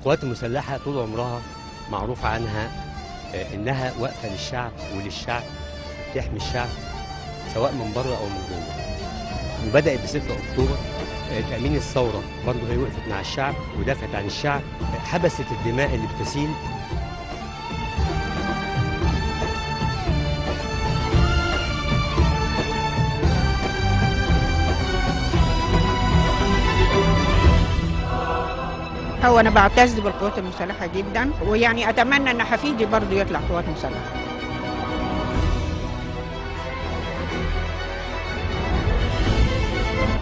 القوات المسلحة طول عمرها معروف عنها إنها واقفة للشعب وللشعب، بتحمي الشعب سواء من بره أو من جوه. وبدأت ب 6 أكتوبر تأمين الثورة، برضه هي وقفت مع الشعب ودافعت عن الشعب، حبست الدماء اللي بتسيل. هو أنا بعتز بالقوات المسلحة جدا، ويعني أتمنى أن حفيدي برضه يطلع قوات مسلحة.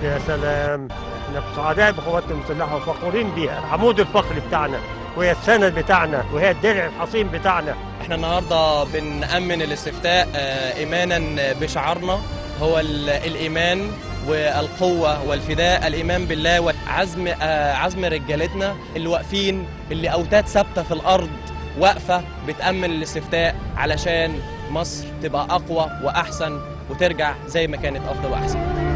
يا سلام، احنا سعداء بقواتنا المسلحة وفخورين بيها، عمود الفخر بتاعنا وهي السند بتاعنا وهي الدرع الحصين بتاعنا. احنا النهارده بنأمن الاستفتاء إيمانا بشعارنا هو الإيمان والقوة والفداء، الإيمان بالله وعزم عزم رجالتنا اللي واقفين، اللي أوتاد ثابتة في الأرض واقفة بتأمن الاستفتاء علشان مصر تبقى أقوى وأحسن وترجع زي ما كانت أفضل وأحسن.